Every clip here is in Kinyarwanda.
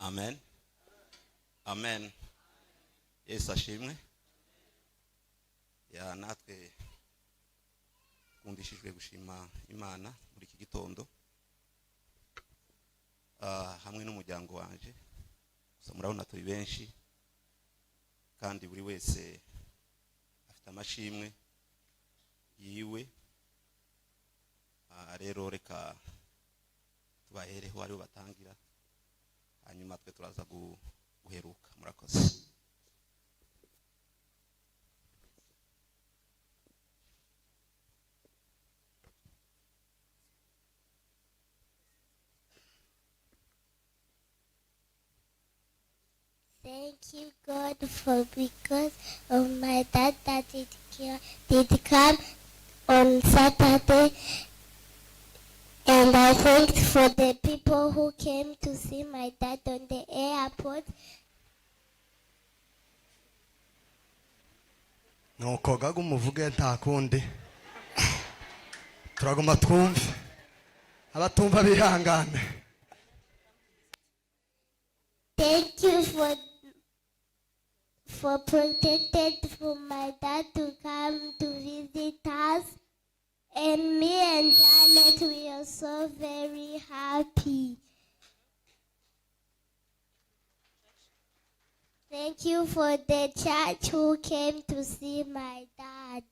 Amen, amen. Yesu ashimwe. Ya, natwe twumvishijwe gushima Imana muri iki gitondo, hamwe n'umuryango wanje. Gusa murabona turi benshi, kandi buri wese afite amashimwe yiwe. Rero reka tubahereho aribo batangira, hanyuma twe turaza guheruka. Murakoze. Thank you, God, for because of my dad that it did come on Saturday. And I thanked for the people who came to see my dad on the airport. Nuko gaga umuvuge, nta kundi turaguma twumve, abatumva bihangane. Thank you for protected for my dad to come to visit us. And me and Janet, we are so very happy. Thank you for the church who came to see my dad.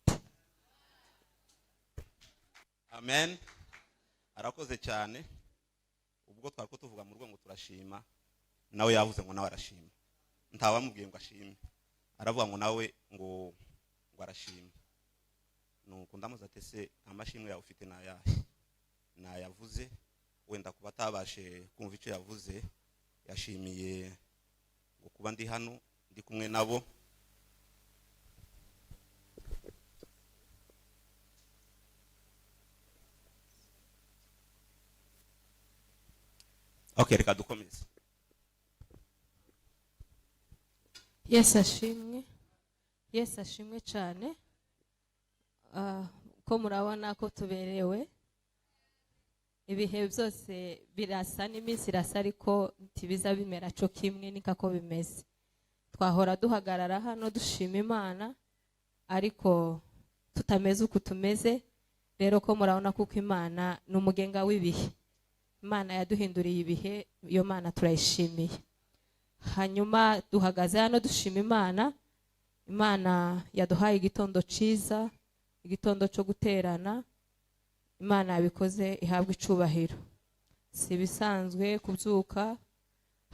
Amen, arakoze cyane. Ubwo twari ko tuvuga mu rugo ngo turashima, nawe yavuze ngo nawe arashima. Ntawamubwiye ngo ashime, aravuga ngo nawe ngo arashima. Nuko ndamuza ati: "Ese amashimwe yawe ufite ni ayahe?" Nayavuze. Wenda kuba atabashe kumva icyo yavuze, yashimiye ngo kuba ndi hano ndi kumwe nabo. Okay, reka dukomeze. Yesu ashimwe, Yesu ashimwe cyane. Ko murabona ko tuberewe, ibihe byose birasa n'iminsi irasa, ariko ntibiza bimera cyo kimwe, niko ko bimeze. Twahora duhagarara hano dushima Imana, ariko tutameze uku tumeze. Rero ko murabona, kuko Imana ni umugenga w'ibihe, Imana yaduhinduriye ibihe, iyo Mana turayishimiye. Hanyuma duhagaze hano dushima Imana. Imana yaduhaye igitondo cyiza, igitondo cyo guterana. Imana yabikoze, ihabwa icubahiro. Si ibisanzwe kubyuka,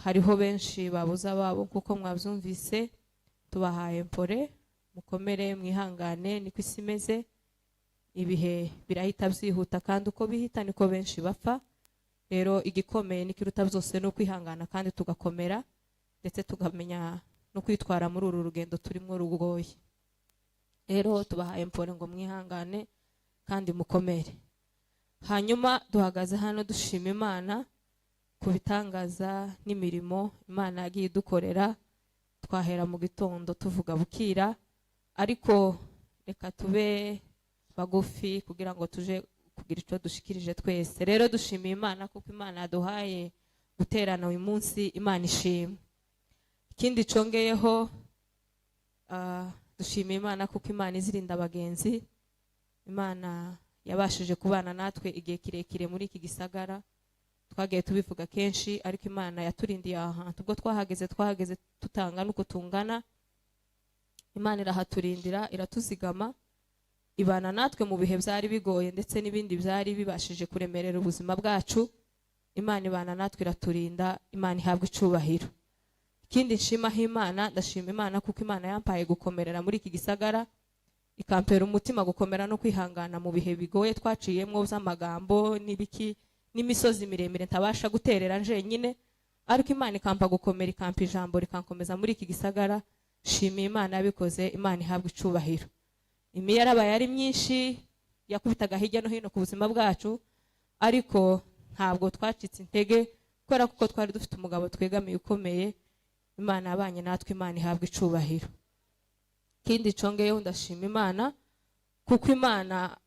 hariho benshi babuze ababo kuko mwabyumvise. Tubahaye mpore, mukomere, mwihangane, niko isi imeze. Ibihe birahita byihuta, kandi uko bihita niko benshi bapfa. Rero igikomeye n'ikiruta byose ni ukwihangana kandi tugakomera, ndetse tukamenya no kwitwara muri uru rugendo turimo rugoye. Rero tubahaye mpore ngo mwihangane kandi mukomere. Hanyuma duhagaze hano dushima Imana ku bitangaza n'imirimo Imana yagiye idukorera. Twahera mu gitondo tuvuga bukira, ariko reka tube bagufi kugira ngo tuje kugira icyo dushikirije twese. Rero dushimiye Imana kuko Imana yaduhaye guterana uyu munsi, Imana ishimwe. Ikindi congeyeho, dushimiye Imana kuko Imana izirinda abagenzi. Imana yabashije kubana natwe igihe kirekire muri iki gisagara. Twagiye tubivuga kenshi, ariko Imana yaturindiye aha hantu. Ubwo twahageze, twahageze tutangana uko tungana, Imana irahaturindira, iratuzigama, ibana natwe mu bihe byari bigoye, ndetse n'ibindi byari bibashije kuremerera ubuzima bwacu. Imana ibana natwe, iraturinda, Imana ihabwa icubahiro. Ikindi nshimaho Imana, ndashima Imana kuko Imana yampaye gukomerera muri iki gisagara, ikampera umutima gukomera no kwihangana mu bihe bigoye twaciyemo by'amagambo n'ibiki n'imisozi miremire ntabasha guterera njenyine, ariko Imana ikampa gukomera, ikampa ijambo rikankomeza muri iki gisagara. Shimiye Imana yabikoze, Imana ihabwa icubahiro. Imiyaraba yari myinshi, yakubitaga hirya no hino ku buzima bwacu, ariko ntabwo twacitse intege kubera kuko twari dufite umugabo twegamiye ukomeye. Imana yabanye natwe, Imana ihabwa icubahiro. Ikindi congeyeho, ndashima Imana kuko Imana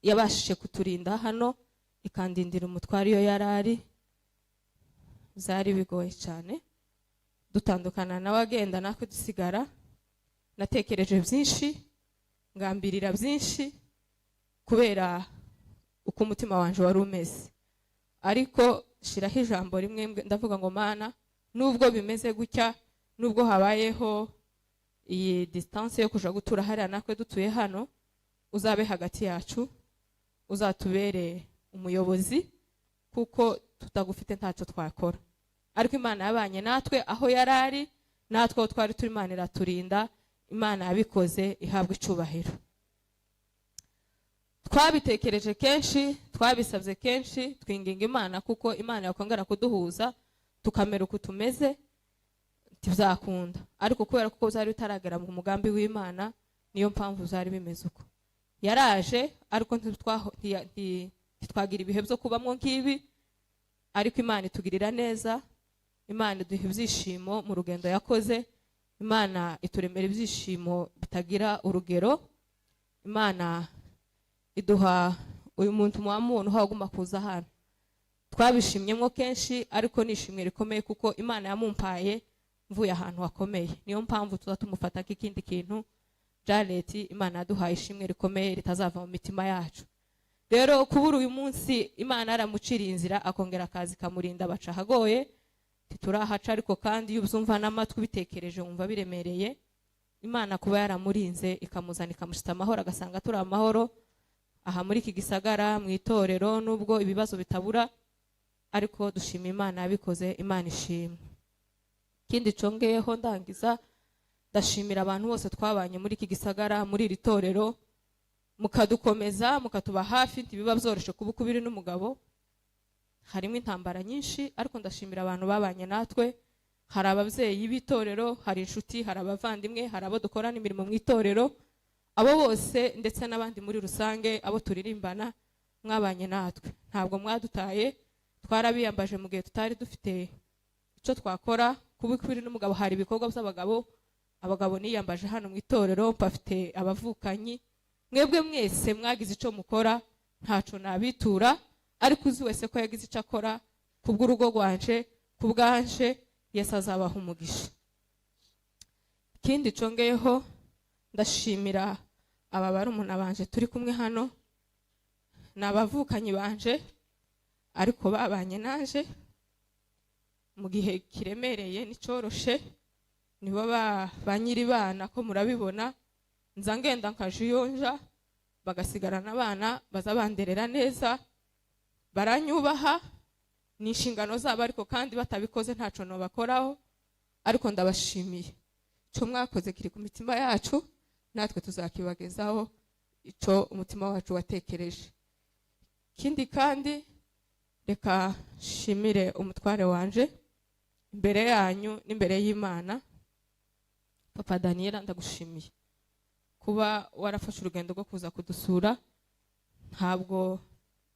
yabashije kuturinda hano, ikandindira umutware iyo yari ari. Byari bigoye cyane dutandukana nawe agenda, natwe dusigara. Natekereje byinshi, ngambirira byinshi kubera uko umutima wanjye wari umeze, ariko shiraho ijambo rimwe, ndavuga ngo: "Mana, nubwo bimeze gutya, nubwo habayeho iyi distance yo kuja gutura hariya natwe dutuye hano, uzabe hagati yacu, uzatubere umuyobozi, kuko tutagufite ntacyo twakora." Ariko Imana yabanye natwe aho yari ari, natwe aho twari turi Imana iraturinda. Imana yabikoze ihabwa icubahiro. Twabitekereje kenshi, twabisabye kenshi, twinginga Imana kuko Imana yakongera kuduhuza tukamera uku tumeze. Ntibzakunda, ariko kubera ko byari bitaragera mu mugambi w'Imana, niyo mpamvu byari bimeze uko. Yaraje, ariko ntitwagira ibihe byo kubamo nk'ibi. Ariko Imana itugirira neza, Imana iduha ibyishimo mu rugendo yakoze, Imana ituremera ibyishimo bitagira urugero. Imana iduha uyu muntu muba mubona uhaguma kuza hano. Twabishimyemo kenshi, ariko ni ishimwe rikomeye kuko Imana yamumpaye mvuye ahantu hakomeye. Niyo mpamvu tuza tumufata nk'ikindi kintu. Janet, Imana yaduhaye ishimwe rikomeye ritazava mu mitima yacu. Rero kubura uyu munsi, Imana yaramuciriye inzira, akongera akazi ikamurinda baca ahagoye. Ntiturahaca, ariko kandi iyo ubyumva n'amatwi ubitekereje wumva biremereye. Imana kuba yaramurinze, ikamuzana, ikamushyitsa amahoro, agasanga turi amahoro aha muri iki gisagara mu itorero, nubwo ibibazo bitabura, ariko dushima Imana yabikoze. Imana ishimwe. Ikindi congeyeho ndangiza, ndashimira abantu bose twabanye muri iki gisagara, muri iri torero, mukadukomeza, mukatuba hafi. Ntibiba byoroshye kuba ukubiri n'umugabo, harimo intambara nyinshi, ariko ndashimira abantu babanye natwe. Hari ababyeyi b'itorero, hari inshuti, hari abavandimwe, hari abo dukorana imirimo mu itorero, abo bose ndetse n'abandi muri rusange, abo turirimbana, mwabanye natwe, ntabwo mwadutaye. Twarabiyambaje mu gihe tutari dufite icyo twakora. Kuba ukubiri n'umugabo, hari ibikorwa by'abagabo, abagabo niyambaje hano mu itorero, mpafite abavukanyi. Mwebwe mwese mwagize icyo mukora, ntaco nabitura, ariko uzi wese ko yagize icyo akora kubw'urugo rwanje, ku bwanje, Yesu azabaha umugisha. Ikindi congeyeho, ndashimira aba barumuna banje turi kumwe hano. Ni abavukanyi banje, ariko babanye nanje mu gihe kiremereye n'icoroshe. Nibo ba nyiri bana, ko murabibona, nza ngenda nkaja iyo nja, bagasigarana abana, baza banderera neza, baranyubaha. Ni inshingano zabo, ariko kandi batabikoze ntaco nobakoraho. Ariko ndabashimiye, ico mwakoze kiri ku mitima yacu, natwe tuzakibagezaho ico umutima wacu watekereje. Ikindi kandi, reka nshimire umutware wanje imbere yanyu n'imbere y'Imana. Papa Daniela, ndagushimiye kuba warafashe urugendo rwo kuza kudusura. Ntabwo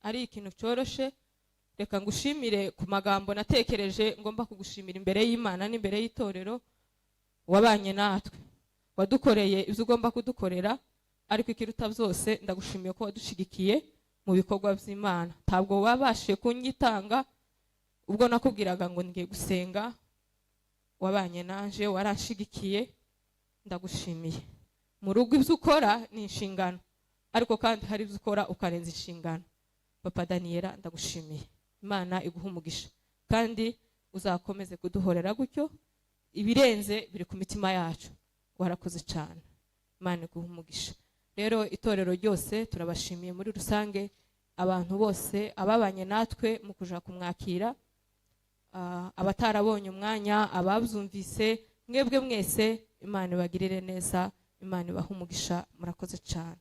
ari ikintu cyoroshe. Reka ngushimire ku magambo natekereje ngomba kugushimira imbere y'Imana n'imbere y'itorero. Wabanye natwe, wadukoreye ibyo ugomba kudukorera, ariko ikiruta byose, ndagushimiye ko wadushigikiye mu bikorwa by'Imana. Ntabwo wabashije kunyitanga ubwo nakubwiraga ngo ngiye gusenga. Wabanye nanje, waranshigikiye, ndagushimiye. Mu rugo ibyo ukora ni inshingano, ariko kandi hari ibyo ukora ukarenza inshingano. Papa Daniela, ndagushimiye, Imana iguha umugisha, kandi uzakomeze kuduhorera gutyo. Ibirenze biri ku mitima yacu. Warakoze cyane, Imana iguha umugisha. Rero itorero ryose turabashimiye muri rusange, abantu bose ababanye natwe mu kuja kumwakira, abatarabonye umwanya, ababyumvise, mwebwe mwese, Imana ibagirire neza, Imana ibahe umugisha. Murakoze cyane.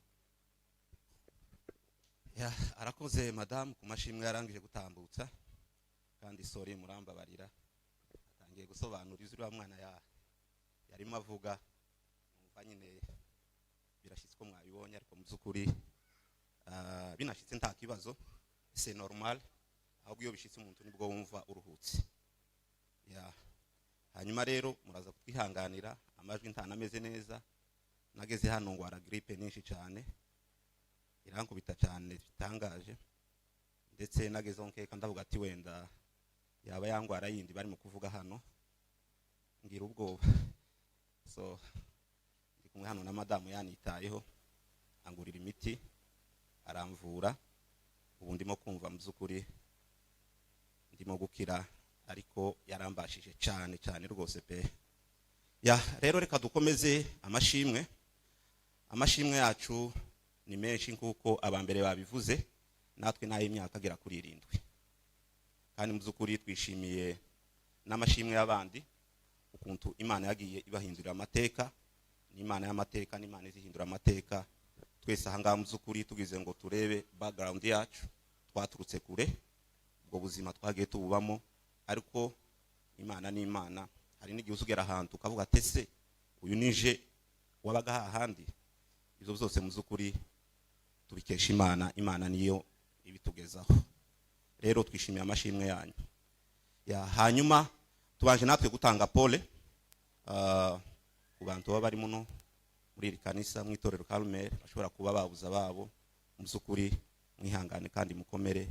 Ya, arakoze madamu ku mashimwe yarangije gutambutsa. Kandi sorry, murambabarira, atangiye gusobanura ibyo uriya mwana yarimo avuga, numva nyine birashyitse ko mwabibonye, ariko mu by'ukuri binashyitse nta kibazo, c'est normal. Ahubwo iyo bishyitse umuntu nibwo wumva uruhutse. Ya, hanyuma rero muraza kutwihanganira, amajwi ntanameze neza. Nageze hano ngwara grippe nyinshi cyane, irankubita cyane bitangaje, ndetse nagezeho nkeka ndavuga ati wenda Yaba yangwara yindi barimo kuvuga hano, ngira ubwoba. So ndi kumwe hano na madamu, yanitayeho, angurira imiti, aramvura. Ubu ndimo kumva mu by'ukuri ndimo gukira, ariko yarambashije cyane cyane rwose pe. Ya, rero reka dukomeze amashimwe. Amashimwe yacu ni menshi nk'uko abambere babivuze, natwe n'ay'imyaka agera kuri 7. Kandi mu by'ukuri twishimiye n'amashimwe y'abandi, ukuntu Imana yagiye ibahindurira amateka. Ni Imana y'amateka, ni Imana izihindura amateka. Twese ahangaha mu by'ukuri tugize ngo turebe background yacu, twaturutse kure, ubwo buzima twagiye tububamo, ariko Imana ni Imana. Hari n'igihe uzugera ahantu ukavuga ati: "Ese uyu nije wabaga hahandi?" Ibyo byose mu by'ukuri tubikesha Imana. Imana niyo ibitugezaho. Rero twishimiye amashimwe yanyu. Ya, hanyuma tubanje natwe gutanga pole ku bantu baba bari muno muri iri kanisa, mu itorero Carmel, bashobora kuba babuza babo. Mu by'ukuri mwihangane kandi mukomere,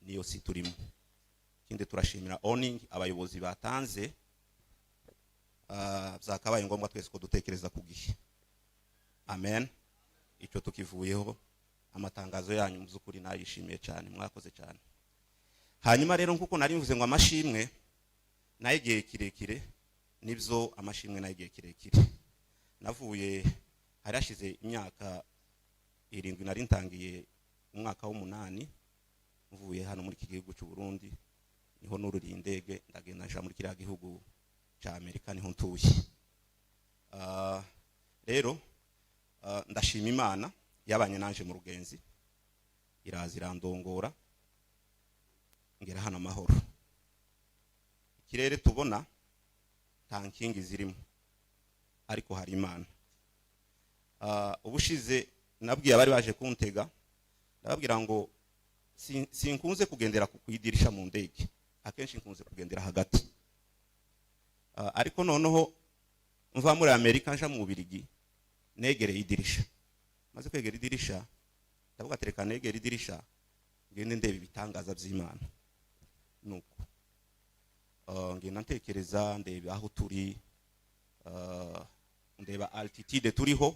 niyo si turimo. Ikindi, turashimira warning abayobozi batanze. Byakabaye ngombwa twese ko dutekereza ku gihe. Amen. Icyo tukivuyeho, amatangazo yanyu mu by'ukuri nayishimiye cyane, mwakoze cyane. Hanyuma rero, nkuko nari mvuze ngo amashimwe nayo igihe kirekire, nibyo, amashimwe nayo igihe kirekire. Navuye hari hashize imyaka 7, nari ntangiye umwaka w'umunani, mvuye hano muri iki gihugu cy'u Burundi, niho nururiye indege ndagenda nja muri kiriya gihugu cya Amerika, niho ntuye. Rero ndashima Imana yabanye nanje mu rugenzi, iraza irandongora ngera hano amahoro. Ikirere tubona nta nkingi zirimo, ariko hari Imana. Ubushize nabwiye abari baje kuntega, ndababwira ngo sinkunze kugendera ku idirisha mu ndege, akenshi nkunze kugendera hagati. Ariko noneho mva muri Amerika nja mu Bubirigi, negereye idirisha. Maze kwegera idirisha, ndavuga ati: "Reka negere idirisha ngende ndeba ibitangaza by'Imana." Nuko ngenda ntekereza, ndeba aho turi, ndeba altitude turiho,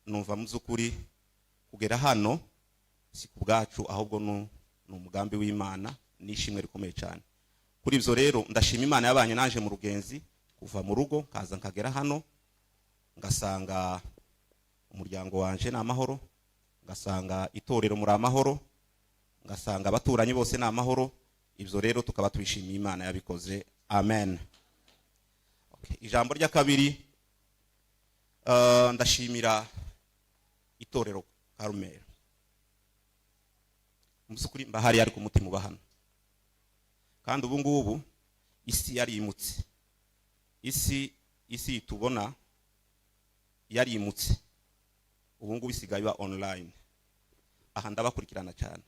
numva mu by'ukuri kugera hano si ku bwacu, ahubwo ni umugambi w'Imana, n'ishimwe rikomeye cyane kuri ibyo. Rero ndashima Imana yabanye naje mu rugenzi, kuva mu rugo nkaza nkagera hano, ngasanga umuryango wanje ni amahoro, ngasanga itorero muri amahoro, ngasanga abaturanyi bose ni amahoro. Ibyo rero tukaba tubishimiye Imana yabikoze. Amen. Okay. Ijambo rya kabiri, ndashimira itorero Karumeli. Mu by'ukuri mba hariya, ariko umutima uba hano. Kandi ubu ngubu isi yarimutse, isi tubona yarimutse, ubu ngubu isigaye iba online. Aha ndabakurikirana cyane,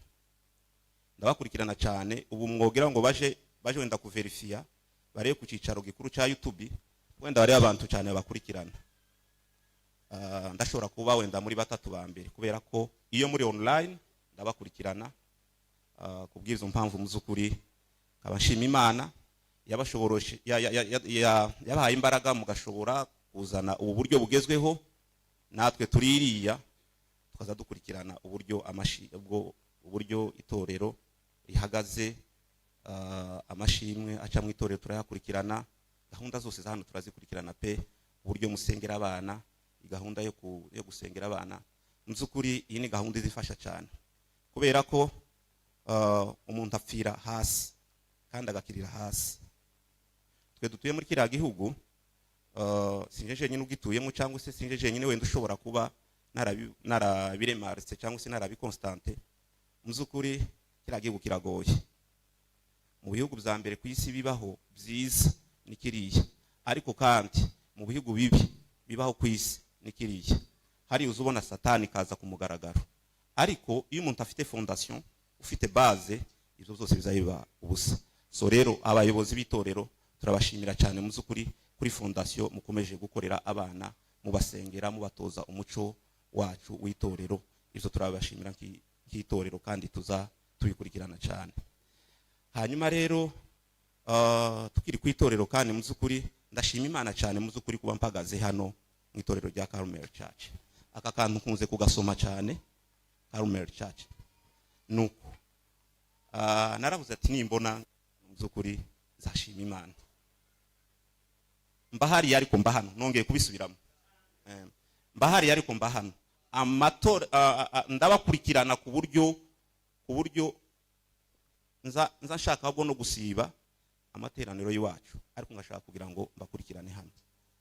ndabakurikirana cyane. Ubu mwogera ngo baje wenda kuverifiya, barebe ku cyicaro gikuru cya YouTube, wenda barebe abantu cyane babakurikirana. Ndashobora kuba wenda muri batatu ba mbere, kubera ko iyo muri online ndabakurikirana. Kubw'izo mpamvu, mu by'ukuri nkaba nshima Imana yabashoboroshe, yabahaye imbaraga mugashobora kuzana ubu buryo bugezweho, natwe tuririya tukaza dukurikirana uburyo amashi ubwo uburyo itorero rihagaze. Amashimwe aca mu itorero turayakurikirana, gahunda zose za hano turazikurikirana pe. Uburyo musengera abana, gahunda yo gusengera abana, mu by'ukuri iyi ni gahunda izifasha cyane, kubera ko umuntu apfira hasi kandi agakirira hasi. Twe dutuye muri kiriya gihugu, sinje jenyine ugituyemo, cyangwa se sinje jenyine wenda ushobora kuba narabiremarse cyangwa se narabikonstante. Mu by'ukuri kiriya gihugu kiragoye. Mu bihugu bya mbere ku isi bibaho byiza ni kiriya, ariko kandi mu bihugu bibi bibaho ku isi ni kiriya. Hariya uza ubona Satani ikaza ku mugaragaro, ariko iyo umuntu afite fondation, ufite base, ibyo byose bizabiba ubusa. So rero abayobozi b'itorero turabashimira cyane mu by'ukuri kuri fondation mukomeje gukorera abana, mubasengera, mubatoza umuco wacu w'itorero. Ibyo turabashimira nk'itorero, kandi tuza tubikurikirana cyane. Hanyuma rero tukiri ku itorero, kandi mu by'ukuri ndashima Imana cyane mu by'ukuri kuba mpagaze hano mu itorero rya Carmel Church. Aka kantu nkunze kugasoma cyane, Carmel Church. Nuko naravuze ati nimbona mu by'ukuri nzashima Imana. Mba hariya ariko mba hano, nongeye kubisubiramo. Mba hariya ariko mba hano. Amatora ndabakurikirana ku buryo nza nshaka ahubwo no gusiba amateraniro y'iwacu, ariko ngashaka kugira ngo mbakurikirane hano.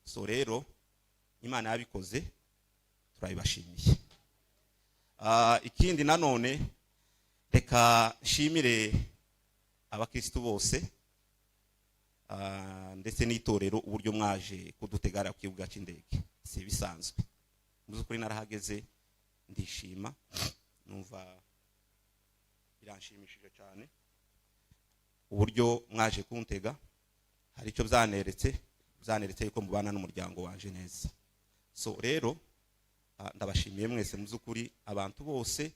So rero Imana yabikoze, turabibashimiye. Ikindi nanone, reka nshimire abakristu bose ndetse n'itorero uburyo mwaje kudutegara ku kibuga cy'indege. Si ibisanzwe mu by'ukuri, narahageze ndishima, numva biranshimishije cyane uburyo mwaje kuntega. Hari icyo byaneretse yuko mubana n'umuryango wanje neza. So rero ndabashimiye mwese mu by'ukuri, abantu bose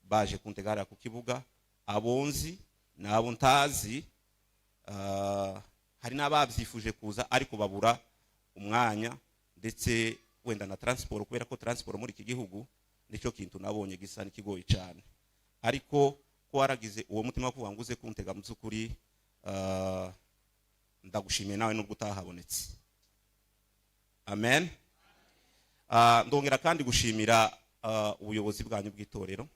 baje kuntega hariya ku kibuga, abonzi n'abo ntazi. Hari n'ababyifuje kuza ariko babura umwanya ndetse wenda na transport, kubera ko transport muri iki gihugu nicyo kintu nabonye gisa n'ikigoye cyane. Ariko ko waragize uwo mutima wo kuvuga ngo uze kuntega, mu by'ukuri ndagushimiye nawe nubwo utahabonetse. Amen. Ndongera kandi gushimira ubuyobozi bwanyu bw'itorero.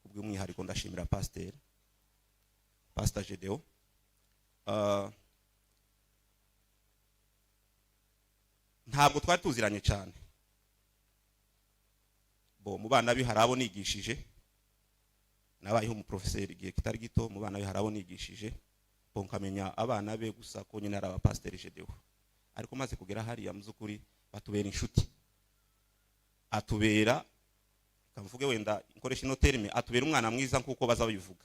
Kubw'umwihariko ndashimira Pastor Gedeo. Ntabwo twari tuziranye cyane. Bo mu bana be hari abo nigishije, nabayeho umuprofeseri igihe kitari gito. Mu bana be hari abo nigishije, bo nkamenya abana be gusa ko nyine ari abapasiteri Gedeo. Ariko maze kugera hariya, mu by'ukuri batubera inshuti, atubera, kamvuge wenda nkoresha ino terme, atubera umwana mwiza nk'uko baza babivuga.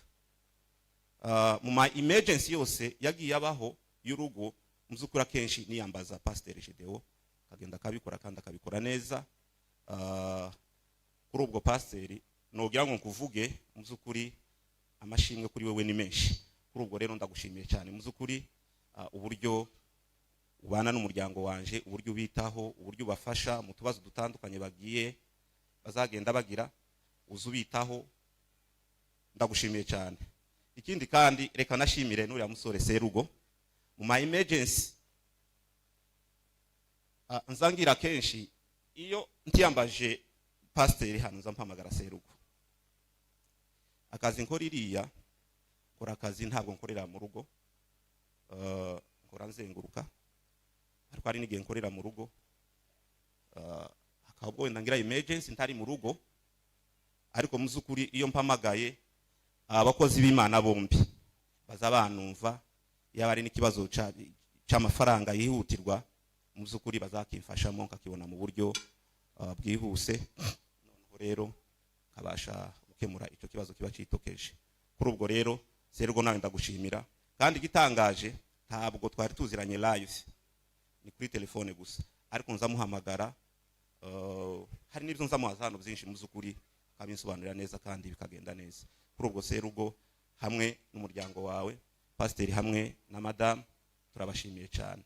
Mu ma emergency yose yagiye abaho y'urugo, mu by'ukuri akenshi niyambaza Pasiteri Gedeo, akagenda akabikora kandi akabikora neza. Kuri ubwo pasiteri, nogira ngo nkuvuge, mu by'ukuri amashimwe kuri wewe ni menshi. Kuri ubwo rero ndagushimiye cyane mu by'ukuri uburyo ubana n'umuryango wanje, uburyo ubitaho, uburyo ubafasha mu tubazo dutandukanye bagiye bazagenda bagira, uza ubitaho, ndagushimiye cyane. Ikindi kandi, reka nashimire n'uriya musore Serugo. Mu ma emergency nzangira kenshi, iyo ntiyambaje pasiteri hano, nza mpamagara Serugo. Akazi nkora iriya, nkora akazi, ntabwo nkorera mu rugo, nkora nzenguruka, ariko hari n'igihe nkorera mu rugo, hakaba ubwo wenda ngira emergency ntari mu rugo. Ariko mu by'ukuri iyo mpamagaye abakozi b'Imana bombi baza banumva, yaba ari n'ikibazo cy'amafaranga yihutirwa, mu by'ukuri bazakimfashamo nkakibona mu buryo bwihuse, noneho rero nkabasha gukemura icyo kibazo kiba cyitokeje. Kuri ubwo rero Serugo, nawe ndagushimira. Kandi igitangaje, ntabwo twari tuziranye live, ni kuri telefone gusa, ariko nzamuhamagara, hari n'ibyo nzamuhaza hano byinshi, mu by'ukuri akabinsobanurira neza kandi bikagenda neza. Kuri ubwo Serugo hamwe n'umuryango wawe, pasiteri hamwe na madamu, turabashimiye cyane.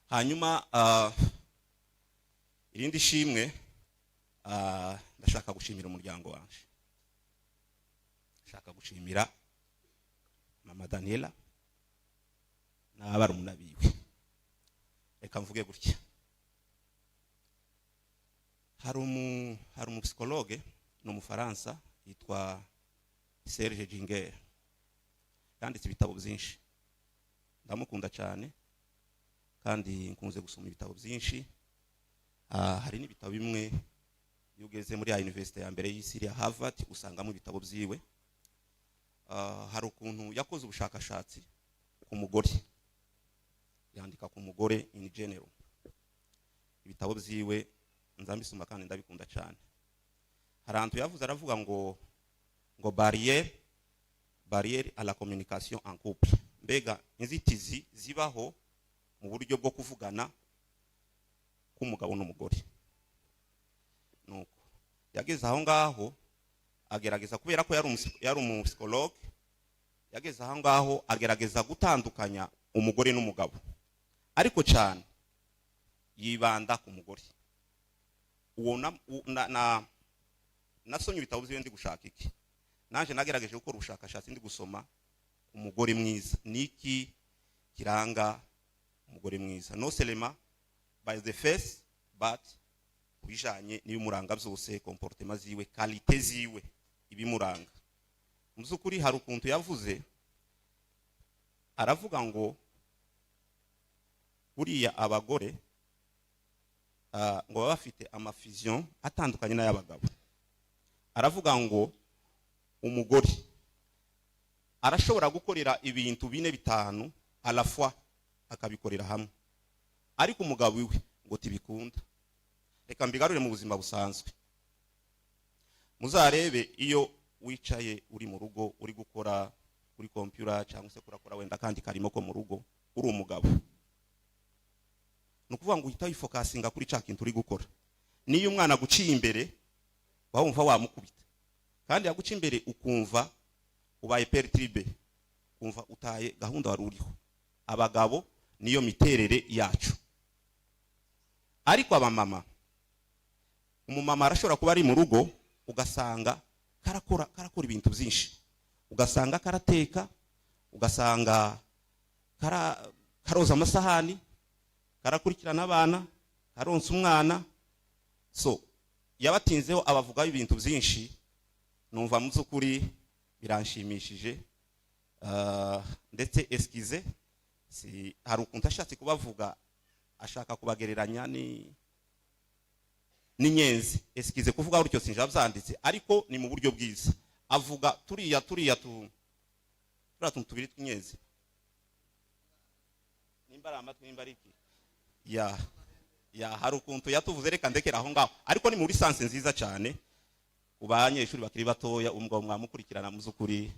Hanyuma irindi shimwe, ndashaka gushimira umuryango wanje, ndashaka gushimira mama Daniela n'abarumuna biwe. Reka mvuge gutya, hari umupsychologue, ni umufaransa, yitwa Serge Ginger, yanditse ibitabo byinshi, ndamukunda cyane kandi nkunze gusoma ibitabo byinshi. Hari n'ibitabo bimwe, iyo ugeze muri ya université ya mbere y'isi ya Harvard, usangamo ibitabo byiwe. Hari ukuntu yakoze ubushakashatsi ku mugore, yandika ku mugore in general. Ibitabo byiwe nzambisoma kandi ndabikunda cyane. Hari ahantu yavuze, aravuga ngo barrière à la communication en couple, mbega inzitizi zibaho mu buryo bwo kuvugana k'umugabo n'umugore. Nuko yageze aho ngaho. Agerageza, kubera ko yari umupsychologue, yageze aho ngaho agerageza gutandukanya umugore n'umugabo, ariko cyane yibanda ku mugore. Uwo na nasomye ibitabo byiwe ndi gushaka iki, naje nagerageje gukora ubushakashatsi ndi gusoma umugore mwiza, niki kiranga umugore mwiza, non seulement by the face but kubijanye n'ibimuranga byose, comportement ziwe, qualité ziwe, ibimuranga. Mu by'ukuri hari ukuntu yavuze, aravuga ngo buriya abagore ngo baba bafite amafunctions atandukanye n'ay'abagabo. Aravuga ngo umugore arashobora gukorera ibintu bine, bitanu à la fois, akabikorera hamwe, ariko umugabo iwe ngo tibikunda. Reka mbigarure mu buzima busanzwe. Muzarebe iyo wicaye uri mu rugo, uri gukora kuri kompiyuta cyangwa se kurakora wenda akandi karimo ko mu rugo, uri umugabo, ni ukuvuga ngo uhita wifocusinga kuri cya kintu uri gukora. Niyo umwana aguciye imbere, wumva wamukubita, kandi yaguca imbere ukumva ubaye perturbé, ukumva utaye gahunda wari uriho. Abagabo niyo miterere yacu, ariko abamama, umumama arashobora kuba ari mu rugo, ugasanga karakora ibintu byinshi, ugasanga karateka, ugasanga karoza amasahani, karakurikirana abana, karonsa umwana. So yabatinzeho, abavugaho ibintu byinshi, numva mu by'ukuri biranshimishije. Ndetse excusez, si hari ukuntu ashatse kubavuga, ashaka kubagereranya ni n'inyenzi. Excusez kuvuga gutyo, sinja byanditse, ariko ni mu buryo bwiza. Avuga turiya tuntu tubiri tw'inyenzi, nimba ari amatwi, nimba ari iki, ya hari ukuntu yatuvuze. Reka ndekera aho ngaho, ariko ni muri sens nziza cyane. Ku banyeshuri bakiri batoya, umugabo mwamukurikirana, mu by'ukuri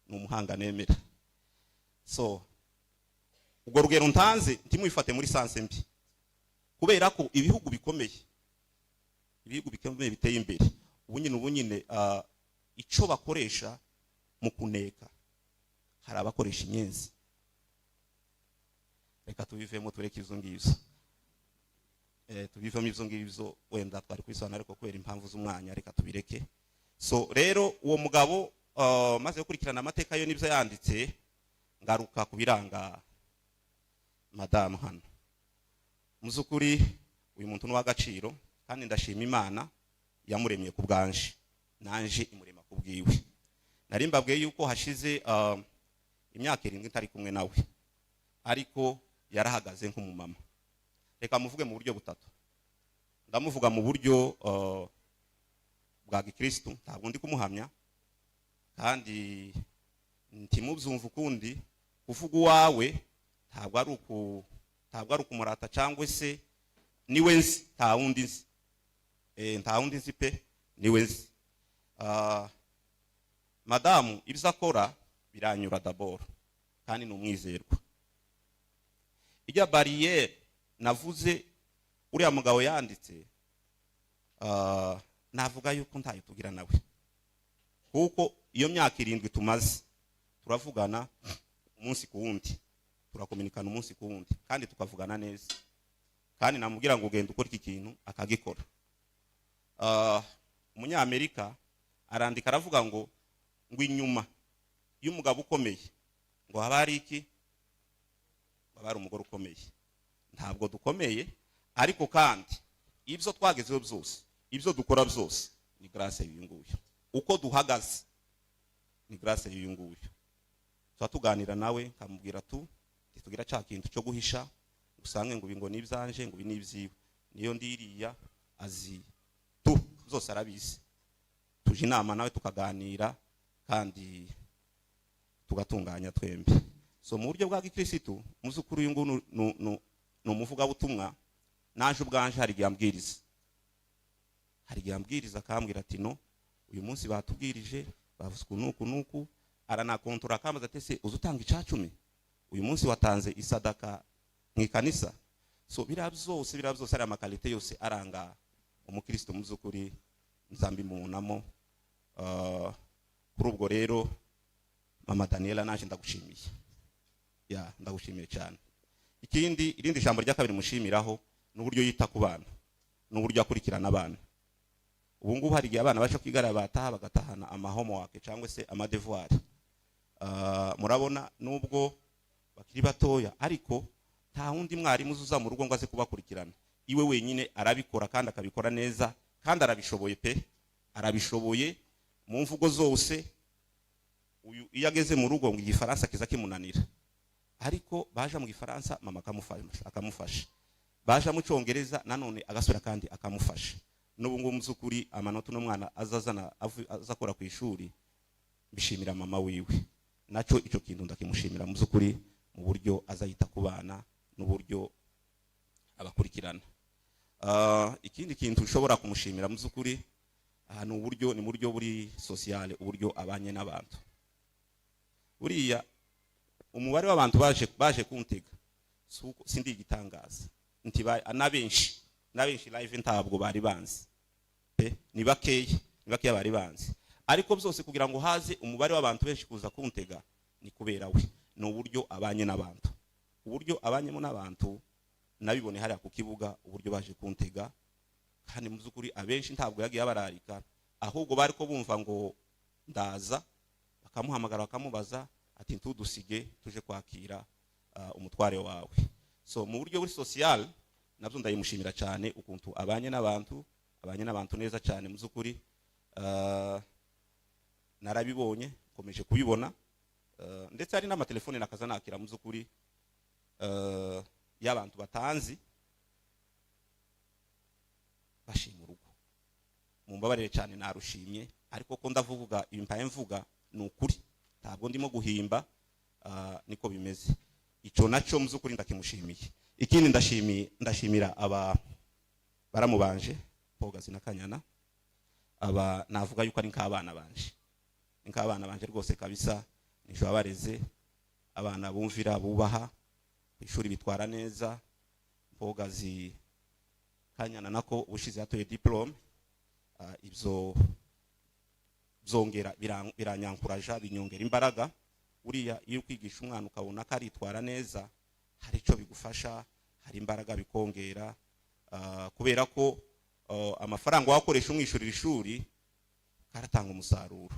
ni umuhanga nemera. So ubwo rugero ntanze ntimwifate muri sens mbi, kubera ko ibihugu bikomeye biteye imbere ubu nyine, ico bakoresha mu kuneka, hari abakoresha inyenzi. Reka tubivemo, tureke izo ngizo, tubivemo ibyo ngibyo. Wenda twari kubisobanura, ariko kubera impamvu z'umwanya reka tubireke. So rero uwo mugabo, maze gukurikirana amateka ye n'ibyo yanditse, ngaruka ku biranga madamu hano. Mu by'ukuri uyu muntu ni uw'agaciro, kandi ndashima Imana yamuremye ku bwanje, nanje imurema ku bwiwe. Nari mbabwiye yuko hashize imyaka 7 ntari kumwe nawe, ariko yarahagaze nk'umumama. Reka muvuge mu buryo butatu. Ndamuvuga mu buryo bwa gikristu, ntabwo ndi kumuhamya, kandi ntimubyumve ukundi. Kuvuga uwawe ntabwo ari ukumurata cyangwa se niwe nzi, nta wundi nzi. Nta wundi nzi pe, niwe nzi. Madamu ibyo akora biranyura d'abord, kandi ni umwizerwa. Ijya bariyeri navuze uriya mugabo yanditse, navuga yuko ntayo tugira nawe, kuko iyo myaka 7 tumaze turavugana umunsi ku wundi, turakominikana umunsi ku wundi, kandi tukavugana neza, kandi namubwira ngo ugenda ukora iki kintu akagikora. Umunyamerika arandika, aravuga ngo inyuma y'umugabo ukomeye ngo haba hari iki? Ngo haba hari umugore ukomeye. Ntabwo dukomeye, ariko kandi ibyo twagezeho byose, ibyo dukora byose, ni grâce y'uyu nguyu. Uko duhagaze ni grâce y'uyu nguyu. Tuba tuganira nawe, nkamubwira tu ntitugira cya kintu cyo guhisha, usange ngo ibi ngo ni ibyanje, ngo ibi ni ibyiwe. Niyo ndiriya azi tu zose, arabizi. Tuje inama nawe, tukaganira kandi tugatunganya twembi. So mu buryo bwa gikirisitu, mu by'ukuri uyu nguyu ni umuvugabutumwa. Naje ubwanje hari igihe ambwiriza, akambwira ati: "No uyu munsi batubwirije, bavuze uku n'uku n'uku." Aranakontora, akambaza ati: "Ese uzi utanga icacumi? Uyu munsi watanze isadaka mu ikanisa?" So biriya byose ari amaqualités yose aranga umukristo, mu by'ukuri nzambimubonamo. Kuri ubwo rero, mama Daniela, naje ndagushimiye, ya, ndagushimiye cyane. Ikindi, irindi jambo rya kabiri mushimiraho ni uburyo yita ku bana, n'uburyo akurikirana abana. Ubu ngubu hari igihe abana baje kwigara, bataha bagatahana amahomework cyangwa se amadevoir. Murabona nubwo bakiri batoya, ariko nta wundi mwarimu uza mu rugo ngo aze kubakurikirana. Iwe wenyine arabikora kandi akabikora neza, kandi arabishoboye pe, arabishoboye mu mvugo zose. Uyu iyo ageze mu rugo ngo igifaransa kiza kimunanira, ariko baje mu gifaransa mama akamufasha, baje mu cyongereza nanone agasubira kandi akamufasha. N'ubu ngubu mu by'ukuri amanota uno mwana azazana aza akora ku ishuri, mbishimira mama wiwe. Nacyo icyo kintu ndakimushimira mu by'ukuri, mu buryo azayita ku bana n'uburyo abakurikirana. Ikindi kintu ushobora kumushimira mu by'ukuri ni uburyo, ni mu buryo buri sociale, uburyo abanye n'abantu. Buriya umubare w'abantu baje kuntega sindi igitangaza, nti na benshi live ntabwo bari banzi pe, ni bakeya, ni bakeya bari banzi. Ariko byose kugira ngo haze umubare w'abantu benshi kuza kuntega ni kubera we, ni uburyo abanye n'abantu, uburyo abanyemo n'abantu. Nabibone hariya ku kibuga uburyo baje kuntega, kandi mu by'ukuri abenshi ntabwo yagiye abararika, ahubwo bari ko bumva ngo ndaza, bakamuhamagara bakamubaza ati: "Ntudusige tuje kwakira umutware wawe." So mu buryo buri social nabyo ndayimushimira cyane, ukuntu abanye n'abantu, abanye n'abantu neza cyane mu by'ukuri. Narabibonye, nkomeje kubibona, ndetse hari n'amatelefone nakaza nakira mu by'ukuri y'abantu batanzi bashima urugo. Mumbabarire cyane, narushimye, ariko ko ndavuga ibi mpaye mvuga ni ukuri, ntabwo ndimo guhimba, niko bimeze. Icyo nacyo mu by'ukuri ndakimushimiye. Ikindi ndashimiye, ndashimira aba baramubanje Pogazi na Kanyana. Aba navuga yuko ari nk'abana banje, ni nk'abana banje rwose kabisa. Nijo abareze, abana bumvira, bubaha, ku ishuri bitwara neza. Pogazi, Kanyana nako ubushize yatoye diplôme. Ibyo byongera biranyankuraja, binyongera imbaraga. Uriya iyo ukwigisha umwana ukabona ko aritwara neza, hari icyo bigufasha, hari imbaraga bikongera, kubera ko amafaranga wakoresha umwishyurira ishuri karatanga umusaruro.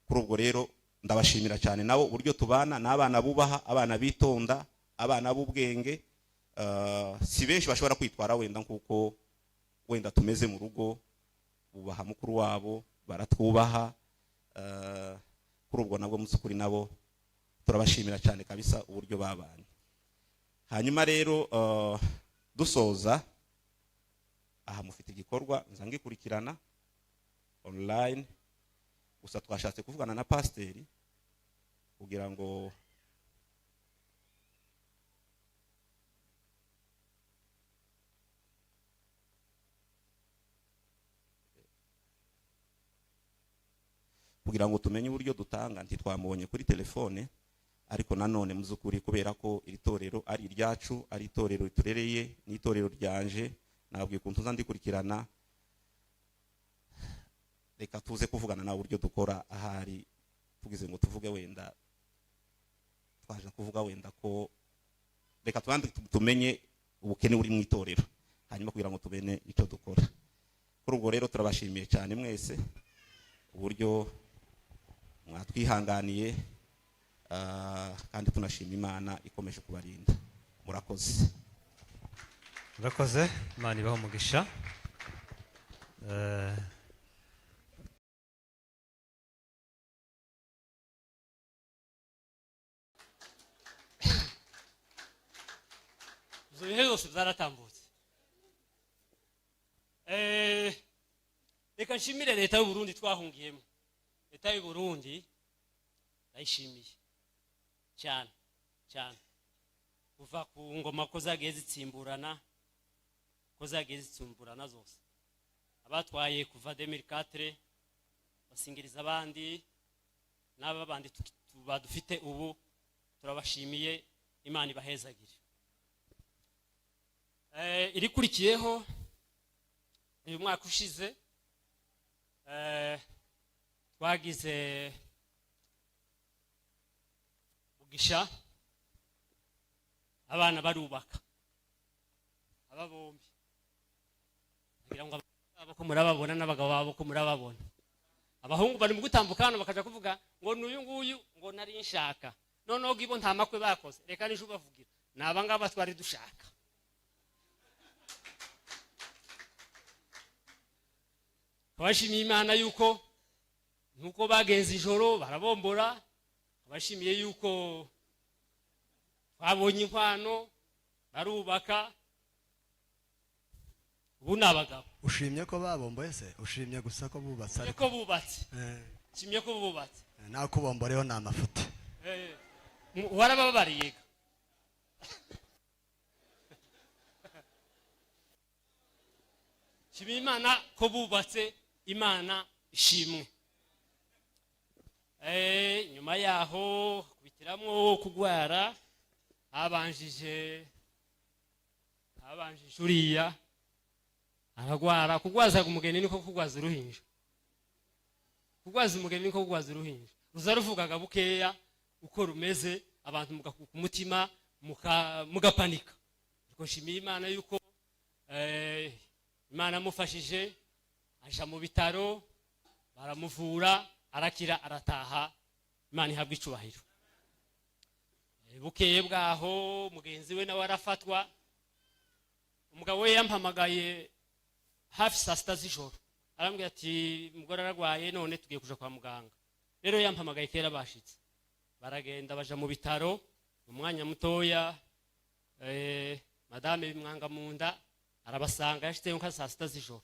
Kuri ubwo rero ndabashimira cyane nabo uburyo tubana n'abana bubaha, abana bitonda, abana b'ubwenge. Si benshi bashobora kwitwara wenda nkuko wenda tumeze mu rugo. Bubaha mukuru wabo, baratwubaha. Kuri ubwo nabwo mu by'ukuri nabo turabashimira cyane kabisa uburyo babanye. Hanyuma rero dusoza aha, mufite igikorwa nza ngikurikirana online. Gusa twashatse kuvugana na pasiteri kugira ngo tumenye uburyo dutanga. Ntitwamubonye kuri telefone, ariko nanone mu by'ukuri kubera ko iri torero ari iryacu, ari itorero riturereye, ni itorero ryanje, nabwiye ukuntu tuza ndikurikirana. Reka tuze kuvugana nawe uburyo dukora. Ahari tugize ngo tuvuge, wenda twaje kuvuga wenda ko reka tubanze tumenye ubukene buri mu itorero, hanyuma kugira ngo tubene icyo dukora. Kuri ubwo rero turabashimiye cyane mwese uburyo mwatwihanganiye, kandi tunashima Imana ikomeje kubarinda. Murakoze. Murakoze, Imana ibahe umugisha. Ibyo bihe byose byaratambutse. Reka nshimire leta y'u Burundi twahungiyemo. Leta y'u Burundi ndayishimiye cyane cyane, kuva ku ngoma ko zagiye zitsimburana, ko zagiye zitsimburana zose, abatwaye kuva 2004 basingiriza abandi, n'aba bandi badufite ubu, turabashimiye. Imana ibahezagire. Irikurikiyeho uyu mwaka ushize. Twagize mugisha, abana barubaka, aba bombi. Kugira ngo ababo ko murababona n'abagabo babo ko murababona. Abahungu bari mu gutambuka hano, bakaja kuvuga ngo n'uyu nguyu ngo nari nshaka. Noneho gibo nta makwe bakoze, reka nije ubavugira, ni aba ngaba twari dushaka. Abashimiye Imana yuko nuko bagenze ijoro barabombora. Abashimiye yuko babonye inkwano, barubaka, ubu ni abagabo. Ushimye ko babomboye se? Ushimye gusa ko bubatse? Nshimye Ariko ko bubatse. Nshimye ko bubatse. Nawe kubomboreho ni amafuti. Warababariye ga. Nshimiye Imana ko bubatse, Imana ishimwe. Nyuma yaho kubitiramwo kugwara, habanjije uriya aragwara. Kugwaza umugeni niko kugwaza uruhinja, kugwaza umugeni niko kugwaza uruhinja. Ruza ruvugaga bukeya uko rumeze, abantu mugakuka umutima, mugapanika. Ariko nshimiye Imana yuko Imana amufashije, aja mu bitaro, baramuvura, arakira, arataha. Imana ihabwa icubahiro. Bukeye bwaho mugenzi we nawe arafatwa. Umugabo we yampamagaye hafi saa 6 z'ijoro, arambwira ati umugore ararwaye, none tugiye kuja kwa muganga. Rero yampamagaye kera, bashitse baragenda, baja mu bitaro mu mwanya mutoya. Madame bimwanga mu nda, arabasanga, yashitseyo nka saa 6 z'ijoro.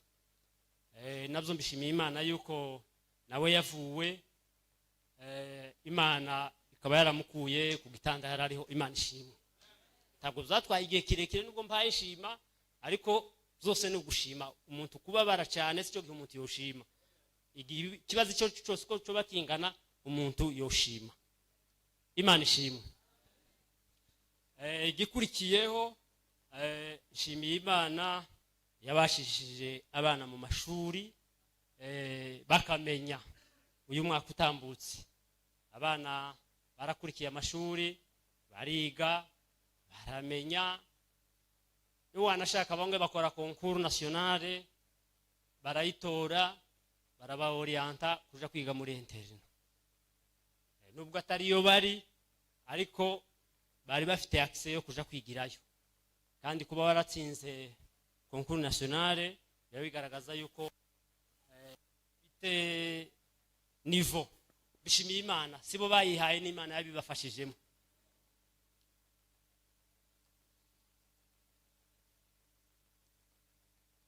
Nabyo mbishimiye Imana yuko nawe yavuwe, Imana ikaba yaramukuye ku gitanda yari ariho. Imana ishimwe. Ntabwo byatwaye igihe kirekire, nubwo mpaye nshima, ariko zose ni ugushima. Umuntu kubabara cyane si cyo gihe umuntu yoshima. Igihe ikibazo icyo cyose uko coba kingana, umuntu yoshima. Imana ishimwe. Igikurikiyeho, nshimiye Imana yabashishije abana mu mashuri, bakamenya. Uyu mwaka utambutse abana barakurikiye amashuri, bariga, baramenya. Iyo wanashaka, bamwe bakora concours nationale, barayitora, barabaorienta kuja kwiga muri internat. Nubwo atariyo bari, ariko bari bafite accès yo kuja kwigirayo. Kandi kuba waratsinze concours nationale biba bigaragaza yuko ufite niveau. Bishimiye Imana, sibo bayihaye, n'Imana yabibafashijemo.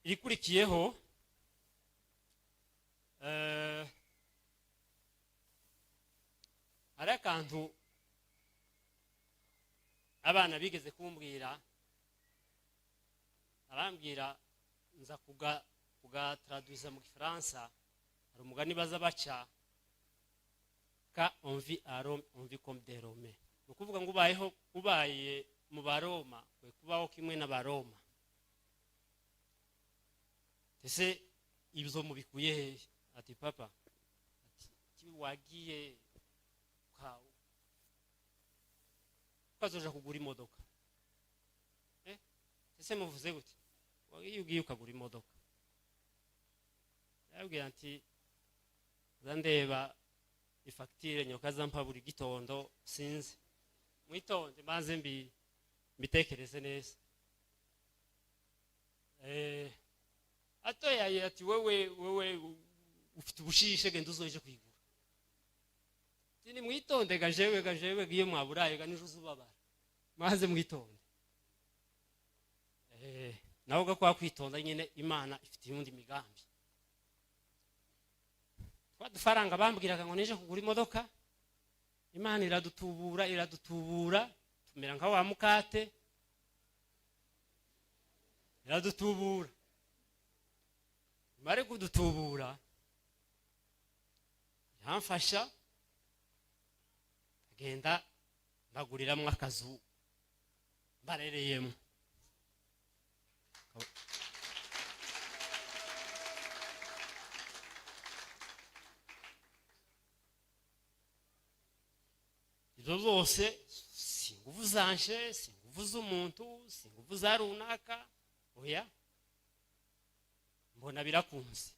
Irikurikiyeho, hari akantu abana bigeze kumbwira, arambwira nza kugatraduiza mu Gifaransa. Hari umugani baza baca: "Quand on vit à Rome, on vit comme des Romains." Ni ukuvuga ngo ubayeho, ubaye mu Baroma, we kubaho kimwe n'Abaroma. Ese ibyo mubikuye hehe? Ati papa, ati wagiye ukazoja kugura imodoka. Ese muvuze gute? Wagiye, ugiye ukagura imodoka. Yabwira ati za ndeba ifagitire nyoka zampa buri gitondo, sinzi, mwitonde maze mbitekereze neza. Atoyaye ati wewe, wewe ufite ubushishe, genda uzoje kwigura. Ati nimwitonde ga jewe, ga jewe giye mwaburaye ga nijo uzubabara, maze mwitonde. Nawe ga kwitonda nyine, Imana ifite iyundi migambi. Twadufaranga bambwiraga ngo nije kugura imodoka, Imana iradutubura, iradutubura, tumera nka wa mukate, iradutubura. Imare kudutubura, iramfasha, agenda mbaguriramwo akazu mbarereyemo. Ibyo byose si ingufu zanje, si ingufu z'umuntu, si ingufu za runaka, oya. Mbona birakunze.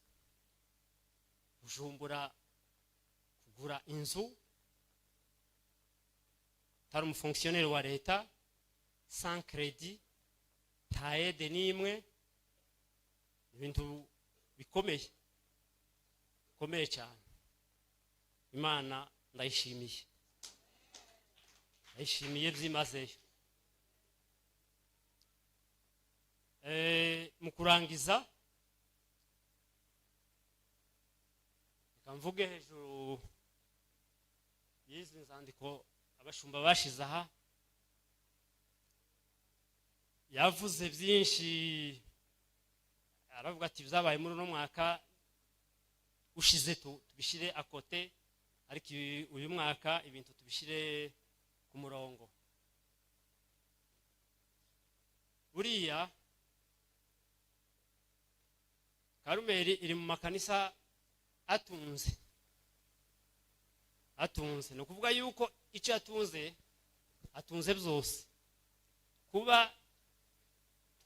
Bujumbura kugura inzu utari umufonctionnaire wa leta, sans crédit, nta aide n'imwe, ibintu bikomeye, bikomeye cyane. Imana ndayishimiye, ndayishimiye byimazeyo. Mu kurangiza, reka mvuge hejuru y'izi nzandiko abashumba bashize aha. Yavuze byinshi, aravuga ati byabaye muri uno mwaka ushize tubishyire akote, ariko uyu mwaka ibintu tubishyire ku murongo. Buriya Karumeli iri mu makanisa atunze, atunze ni ukuvuga yuko icyo atunze, atunze byose. Kuba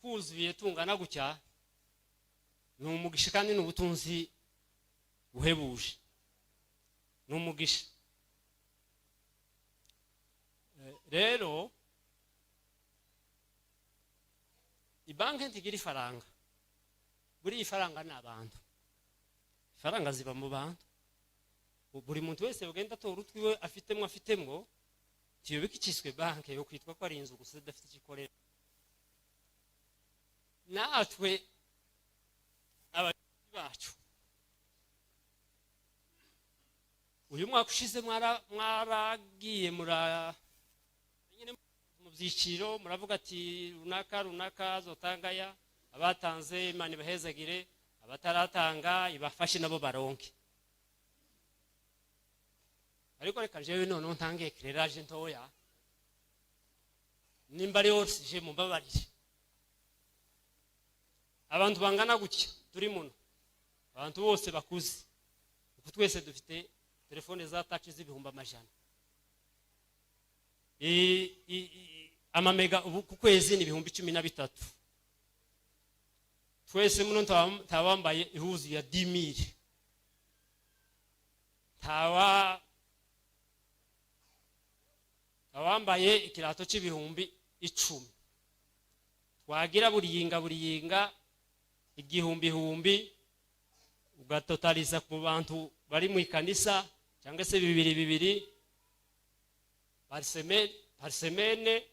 twuzuye tungana gutya ni umugisha, kandi ni ubutunzi buhebuje, ni umugisha. Rero ibanki ntigira ifaranga. Buriya ifaranga ni abantu, ifaranga ziba mu bantu. Buri muntu wese ugenda atora utwiwe afitemo, afitemwo tiyobika iciswe banki yo kwitwa ko ari inzu gusa idafite icyo ikorera. Natwe abayobozi bacu uyu mwaka ushize mwaragiye nyine mu byiciro, muravuga ati runaka runaka azotanga aya, abatanze Imana ibahezagire, abataratanga ibafashe nabo baronke. Ariko reka jewe noneho ntange éclairage ntoya, nimba ari hose mumbabarire. Abantu bangana gutya turi muno, abantu bose bakuze, uku twese dufite telefone za touch z'ibihumbi amajana. Amamega ubu ku kwezi ni 13,000. Twese muno ntawambaye ihuzu ya 10,000, ntawambaye ikirato c'ibihumbi 10. Twagira buri yinga, buri yinga igihumbi ugatotaliza ku bantu bari mu ikanisa, cyangwa se bibiri bibiri par semaine, par semaine,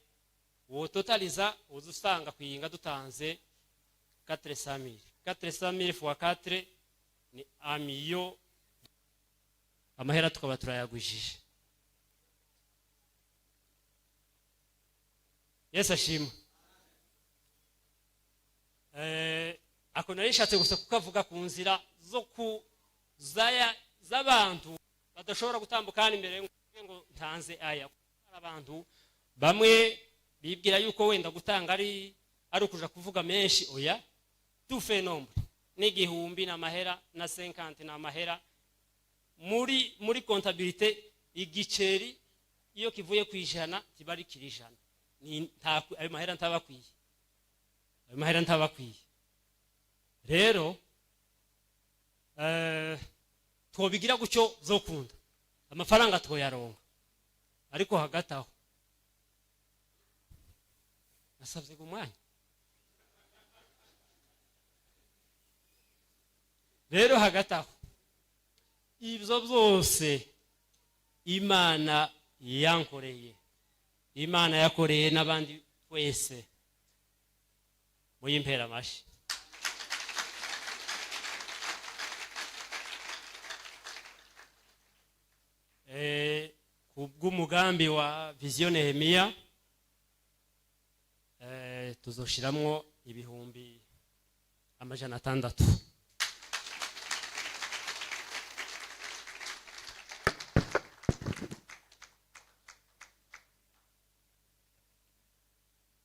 wototaliza uza usanga ku yinga dutanze 400,000. 400,000 fois 4 ni amiyo, amahera tukaba turayagwijije. Yesu ashimwe. Ako nari nshatse gusa kukavuga ku nzira zo ku zaya z'abantu badashobora gutambuka hano imbere ngo ntanze aya. Abantu bamwe bibwira yuko wenda gutanga ari ukuja kuvuga menshi. Oya, tufe nombre n'igihumbi n'amahera na 50 n'amahera muri comptabilité. Igiceri iyo kivuye ku ijana kiba ari kiri ijana. Ni nta ayo mahera ntabakwiye, ayo mahera ntabakwiye. Rero twobigira gutyo zokunda amafaranga twoyaronka. Ariko hagati aho nasabye umwanya. Rero hagati aho ibyo byose Imana yankoreye, Imana yakoreye n'abandi twese, muyimpera amashyi. Kubw'umugambi wa Vision Nehemiya, tuzoshiramwo 600,000.